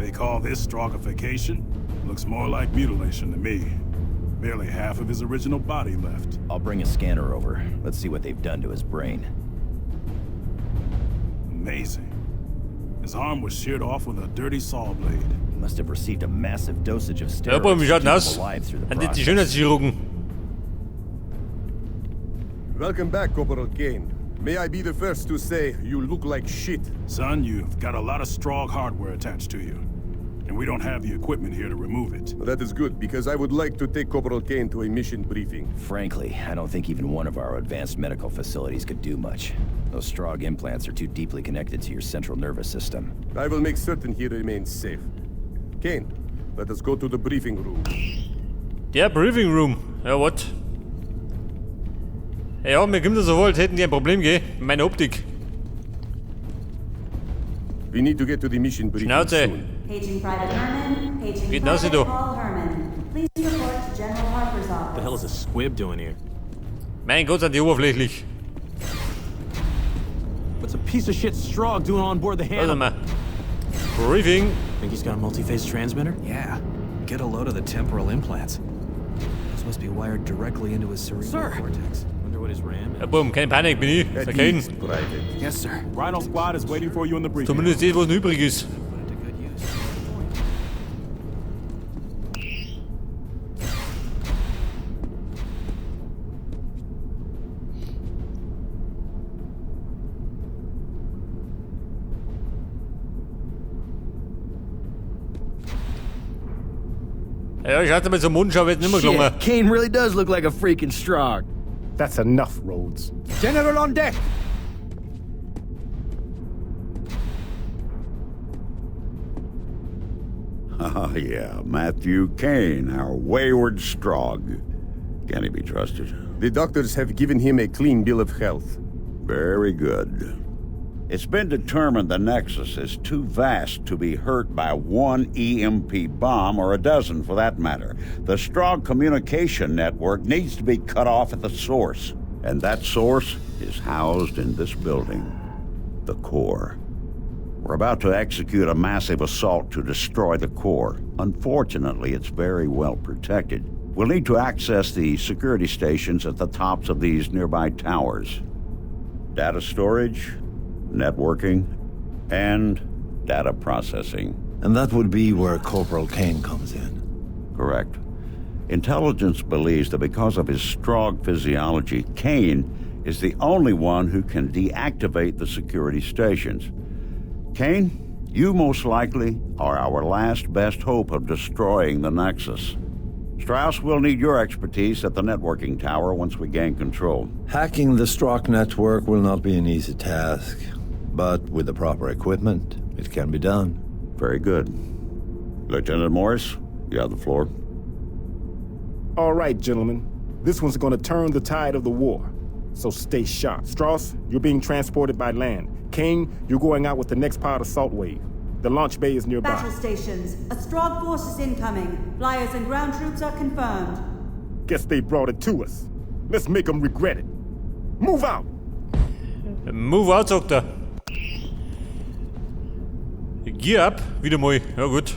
They call this Stroggification? Looks more like mutilation to me. Barely half of his original body left. I'll bring a scanner over. Let's see what they've done to his brain. Amazing. His arm was sheared off with a dirty saw blade. He must have received a massive dosage of Ja, Boah, steroids wie to schaut keep denn him aus? alive through the An die process. Schönheitschirurgen. Welcome back, Corporal Kane. May I be the first to say you look like shit. Son, you've got a lot of Strogg hardware attached to you. And we don't have the equipment here to remove it. That is good, because I would like to take Corporal Kane to a mission briefing. Frankly, I don't think even one of our advanced medical facilities could do much. Those Strogg implants are too deeply connected to your central nervous system. I will make certain he remains safe. Kane, let us go to the briefing room. Der Briefing Room. Ja, what? Ja, mir kommt das so vor, als hätten die ein Problem, gell? Mit meiner Optik. We need to get to the mission briefing Schnauze. soon. Paging Private Herman. Paging Geht denn Private du? Paul Herman. Please report to General Harper's office. The hell is a squib doing here? Mein Gott, sind die oberflächlich. What's a piece of shit Strogg doing on board the Warte Hannibal? mal. Briefing. Think he's got a multi-phase transmitter? Yeah. Get a load of the temporal implants. Those must be wired directly into his cerebral Sir. cortex. Wonder what his RAM is. Ja, Bumm, keine Panik, bin ich. At Der Kane. ease, Private. Yes, sir. Rhino Squad is waiting for you in the briefing. Zumindest das, was noch übrig ist. Put it to good use. Ja, ich hatte mal so Mundschau, wird nicht mehr gelungen. Shit, Kane really does look like a freaking Strogg. That's enough, Rhodes. General on deck! Oh, yeah, Matthew Kane, our wayward Strogg. Can he be trusted? The doctors have given him a clean bill of health. Very good. It's been determined the Nexus is too vast to be hurt by one EMP bomb, or a dozen for that matter. The Strogg communication network needs to be cut off at the source, and that source is housed in this building, the core. We're about to execute a massive assault to destroy the core. Unfortunately, it's very well protected. We'll need to access the security stations at the tops of these nearby towers. Data storage, networking, and data processing. And that would be where Corporal Kane comes in. Correct. Intelligence believes that because of his Strogg physiology, Kane is the only one who can deactivate the security stations. Kane, you most likely are our last best hope of destroying the Nexus. Strauss will need your expertise at the networking tower once we gain control. Hacking the Strogg network will not be an easy task, but with the proper equipment, it can be done. Very good. Lieutenant Morris, you have the floor. All right, gentlemen. This one's gonna turn the tide of the war. So stay sharp. Strauss, you're being transported by land. Kane, you're going out with the next pod assault wave. The launch bay is nearby. Battle stations. A Strogg force is incoming. Flyers and ground troops are confirmed. Guess they brought it to us. Let's make them regret it. Move out! Move out, sagt er. Gear up, wieder mal. Ja gut.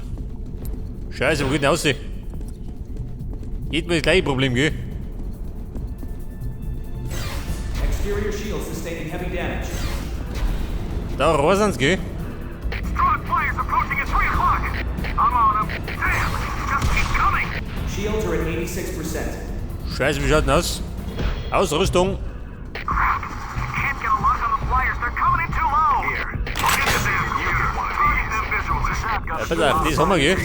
Scheiße, wo geht denn raus? Jedes Mal das gleiche Problem, gell? Exterior shields sustaining heavy damage. Da raus sind's, gell? Strogg flyers approaching at 3 o'clock. I'm on them. Damn, just keep coming. Shields are at 86%. Scheiße, wie schaut denn aus? Ausrüstung. Crap. Can't get a lock on the flyers. They're coming in too low. Here. I'll get the damn computer. Target them visually. The shotgun. Ja, pass auf, das haben wir, gell?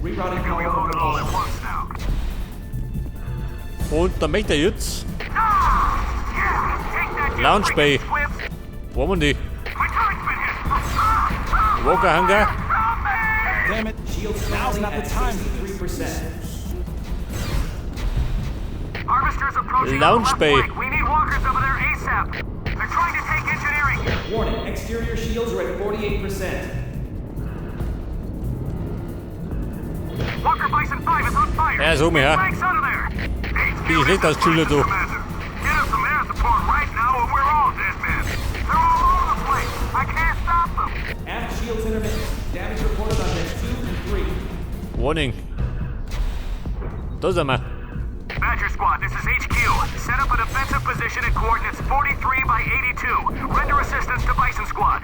Rerouting Can power we from load it all location. at once now? Und dann möchte er jetzt. Ah! Yeah! Take that, you Launch bay. freaking squibs. Wo haben wir die? My turret's been hit. Ah! Ah! Walker Hangar. Help me! Damn it. Shields Now's currently not the at time for this. 63%. Harvesters approaching Launch on the left bay. flank. We need walkers over there ASAP. They're trying to take engineering. Warning, exterior shields are at 48%. Walker Bison 5 is on fire. Ja, so mir, ja. Flanks out of there. Bin ich schlecht als Schüler, du. Commander, get us some air support right now or we're all dead men. They're all over the place. I can't stop them. Aft shields intermittent. Damage reported on decks 2 Warning. Da sind wir. Badger Squad, this is HQ. Set up a defensive position at coordinates 43 by 82. Render assistance to Bison Squad.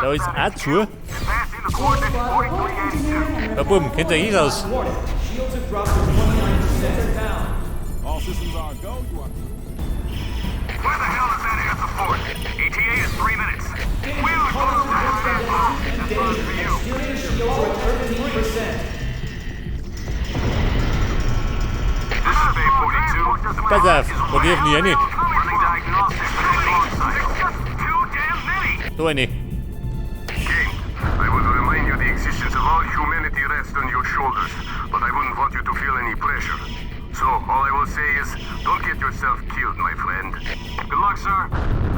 Da ist auch zu. Advancing the coordinates 4382. Ja, Buben, kennt ihr eh aus. Shields have dropped to 29%. Down. All systems are go. You are Where the hell is that air support? ETA is 3 minutes. We are close to This one's for you. Exterior shields are at 13%. This is Bay 42. Pass auf, wo geh ich denn rein? Running diagnostics for the launch cycle. Just too damn many. Da rein. Kane, I would remind you the existence of all humanity rests on your shoulders, but I wouldn't want you to feel any pressure. So, all I will say is, don't get yourself killed, my friend. Good luck, sir.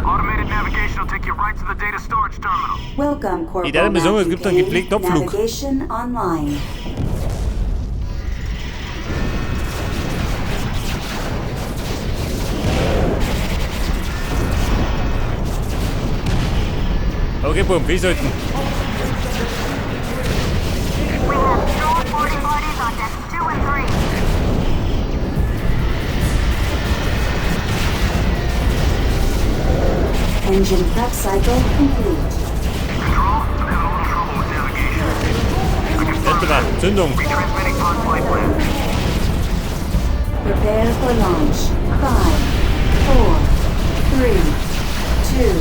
Automated navigation will take you right to the data storage terminal. Welcome, Corporal Ich dachte mir so, es Matthew gibt einen Kane. gepflegten Abflug. Navigation online. Okay, Buben, festhalten. We have Strogg boarding parties on decks 2 and 3. Engine prep cycle complete. Control, I'm having a little trouble with navigation. Warte mal, Zündung. Retransmitting pod flight plan. Prepare for launch. 5, 4, 3, 2,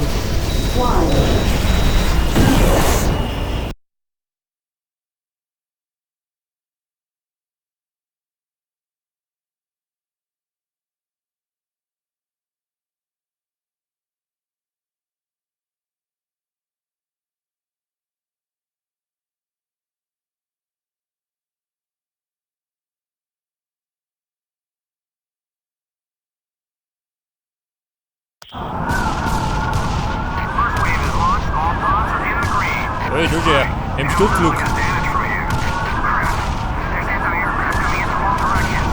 1. First wave is launched. All pods are in the green. Hey, du der, im Sturzflug. Damage from here. Crap. There's anti-aircraft coming in from all directions.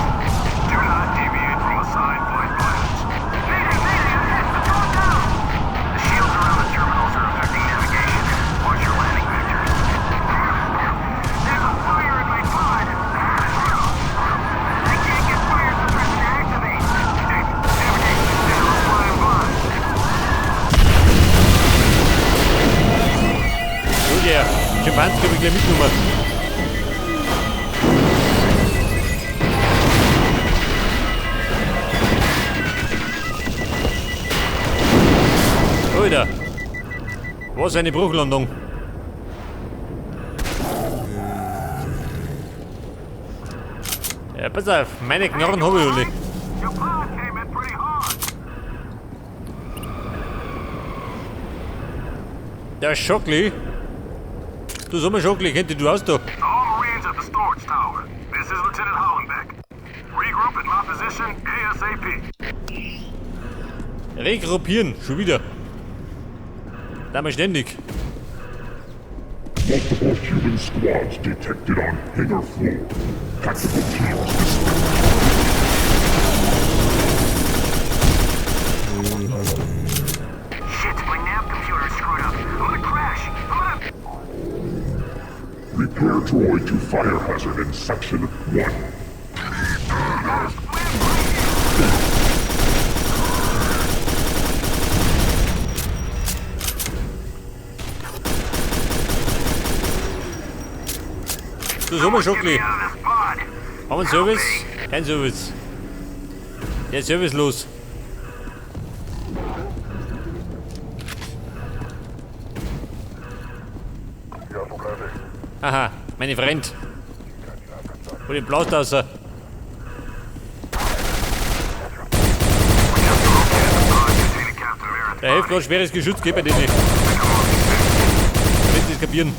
Do not deviate from assigned flight plans. Mayday, mayday, I'm hit. I'm going down. The shields around the terminals are affecting navigation. Watch your landing vectors. There's a fire in my pod. I can't get fire suppression to activate. Navigation is down. I'm flying blind. Du der, Schimpanse hab ich gleich mitgenommen. Alter. Was eine Bruchlandung. Ja, pass auf, meine Knarren hab ich alle. Your pod came in pretty hard. Der Schockli. Du Sommerschockli, kennt dich du aus da? To all Marines at the storage tower. This is Lieutenant Hollenbeck. Regroup at my position ASAP. Regruppieren, schon wieder. Da haben wir ständig. Multiple human squads detected on hangar floor. Tactical teams dispatched. Shit, my nav computer is screwed up. I'm gonna crash. I'm gonna. Repair droid to fire hazard in section 1. Du Sommerschockli. Haben wir einen Service? Kein Service. Der ist servicelos. Aha, meine Freund. Hol den Blaster raus. Der hilft gerade schweres Geschütz, geht bei denen nicht. Damit sie es kapieren.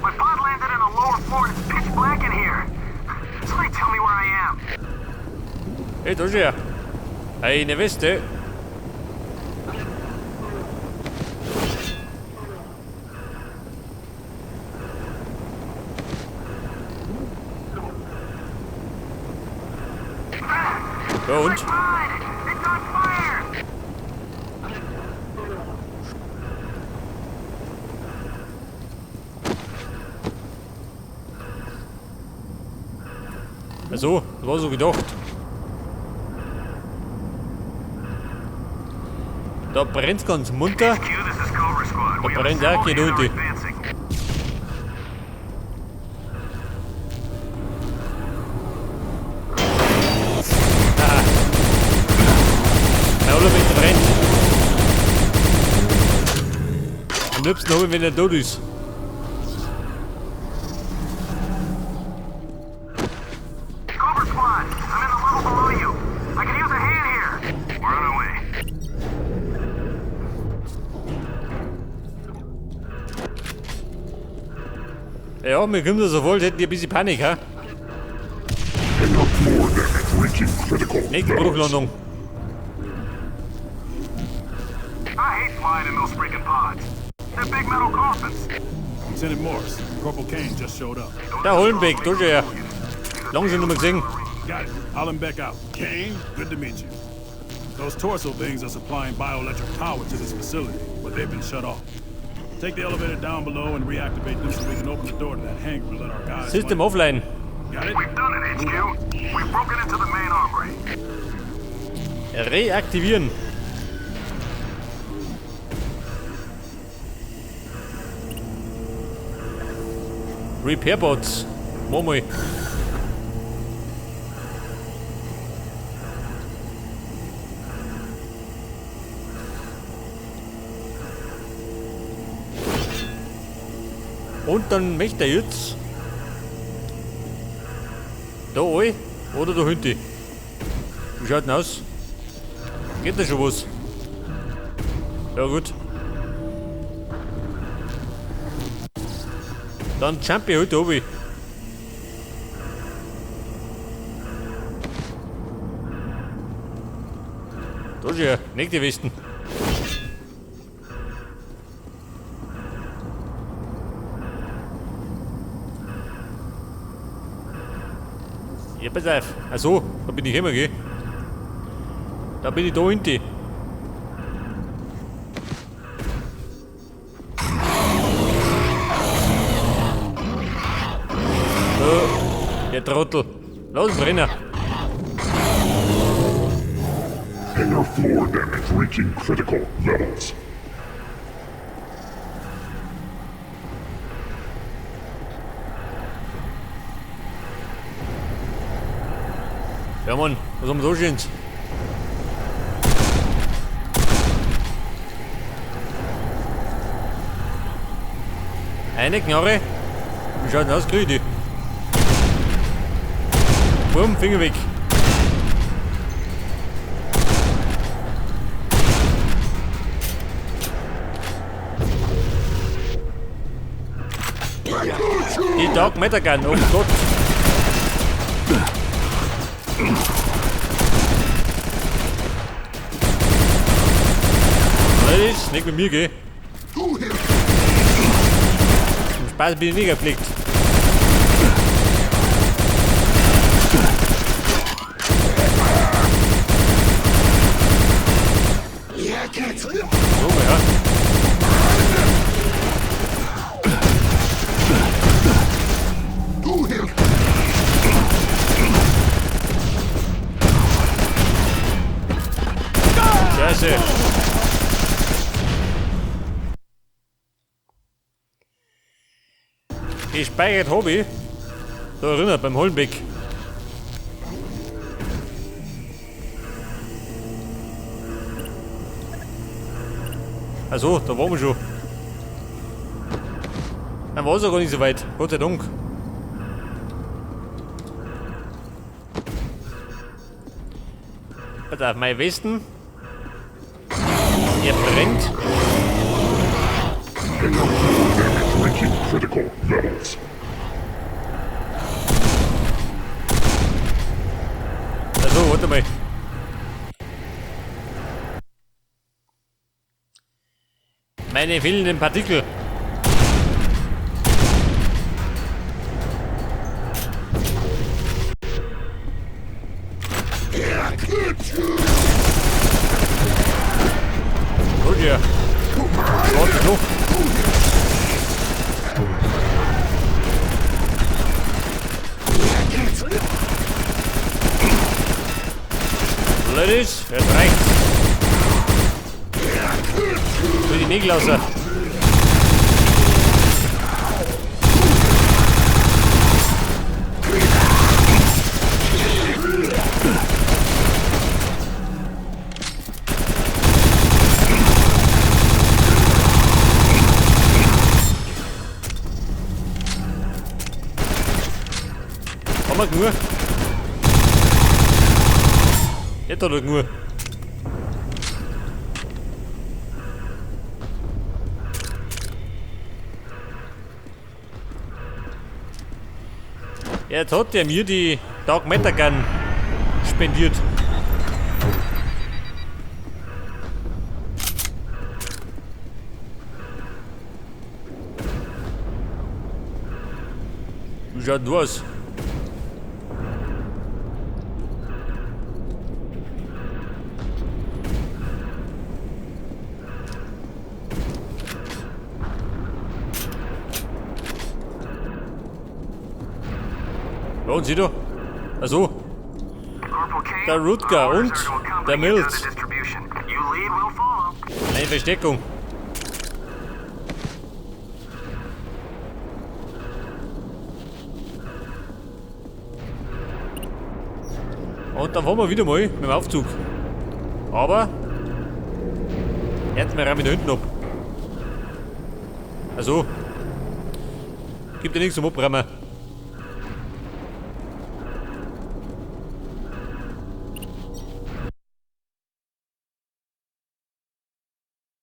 My pod landed in the lower floor and it's pitch black in here. Somebody tell me where I am. Hey, da ist er. Eine Weste. Ja und? Also, das war so gedacht. Da brennt's ganz munter. Da brennt auch keine unten. Ah. Mein Allerbester brennt. Am liebsten habe ich, wenn er tot ist. Cobra Squad, I'm in the level below you. I can use a hand here. We're on our way. Ja, mir kommt das so vor, als hätten die ein bisschen Panik, ha? Hangar floor damage reaching critical Nächste levels. Bruchlandung. I hate flying in those freaking pods. They're big metal coffins. Lieutenant Morse, Corporal Kane just showed up. Der Hollenbeck, da schon her. Lang schon nicht mehr gesehen. Got it. Hollenbeck out. Kane, good to meet you. Those torso things are supplying bioelectric power to this facility, but they've been shut off. Take the elevator down below and reactivate them so we can open the door to that hangar and let our guys. System land. offline. Got it? We've done it, HQ. We've broken into the main armory. Reaktivieren. Repairbots. Mach mal. Und dann möchte er jetzt da rein oder da hinten. Wie schaut denn aus? Geht da schon was? Ja gut. Dann jump ich halt runter. Da ist ja, nicht die Westen. Ja, pass auf. Ach so, da bin ich immer, gell? Da bin ich da hinten. So, der Trottel. Los, Brenner. Hangar floor damage reaching critical levels. Ja, Mann, was haben wir da Schönes? Eine Knarre. Wie schaut denn aus? Krieg ich die? Bumm, Finger weg. Die Dark Matter Gun, oh Gott. Das ist nicht mit mir, gell? Zum Spaß bin ich nicht gepflegt. So, ja. Scheiße. Gespeichert habe ich. Da erinnert beim Hollenbeck. Also, da waren wir schon. Dann war es ja gar nicht so weit. Gott sei Dank. Pass auf, mein Westen. Er brennt. Hangar floor damage reaching critical levels. Also, warte mal. Meine fehlenden Partikel. Hol dir. Warte noch. Ladies, jetzt reicht's. Für die Nägel raus. Haben wir genug? Jetzt hat er genug. Jetzt hat der mir die Dark Matter Gun spendiert. Wie schaut denn du aus? Ja, und sieh da. Also, der Rutger und der Mills. Eine Versteckung. Und dann fahren wir wieder mal mit dem Aufzug. Aber jetzt mal rein mit hinten ab. Also, gibt ja nichts zum Abräumen.